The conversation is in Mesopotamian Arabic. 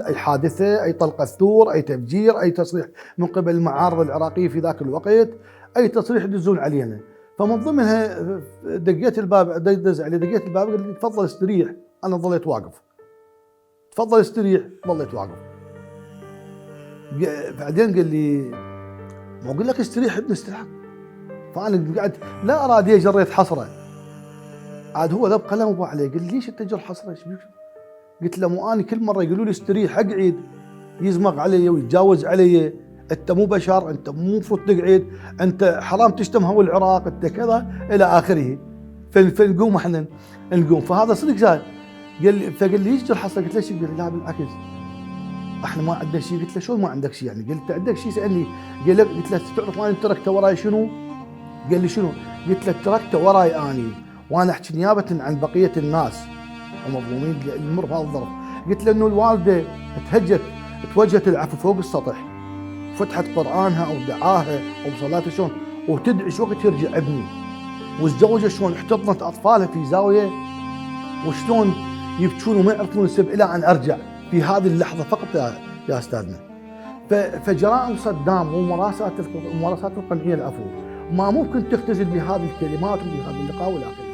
أي حادثة، أي طلقة ثور، أي تفجير، أي تصريح من قبل المعارضة العراقية في ذاك الوقت، أي تصريح يدزون علينا. فمن ضمنها دقيت الباب، دز علي، دقيت الباب قال لي تفضل استريح. أنا ظليت واقف. تفضل استريح، ظليت واقف. بعدين قال لي ما أقول لك استريح ابن استريح. فأنا قعدت لا أرادي جريت حصرة. عاد هو ذب قلم ابو علي، قال لي ليش انت تجر حصره؟ ايش بيك؟ قلت له مو اني كل مره يقولوا لي استريح اقعد، يزمق علي ويتجاوز علي، انت مو بشر، انت مو المفروض تقعد، انت حرام تشتم هو العراق، انت كذا الى اخره. فنقوم احنا نقوم. فهذا صدق زاد. فقال لي ليش تجر حصره؟ قلت له شو؟ قال لي لا بالعكس احنا ما عندنا شيء. قلت له شلون ما عندك شيء يعني؟ قلت له عندك شيء سالني. قلت له تعرف انا تركته وراي شنو؟ قال لي شنو؟ قلت له تركته وراي اني وانا احكي نيابه عن بقيه الناس ومظلومين اللي يمر بهذا الظرف. قلت له انه الوالده توجهت العفو فوق السطح، فتحت قرانها او دعاها او بصلاتها شلون، وتدعي شو وقت يرجع ابني، والزوجه شلون احتضنت اطفالها في زاويه، وشلون يبكون وما يعرفون السبب الى ان ارجع في هذه اللحظه فقط يا استاذنا. فجرائم صدام وممارسات القمعيه العفو ما ممكن تختزل بهذه الكلمات وبهذا اللقاء والى اخره.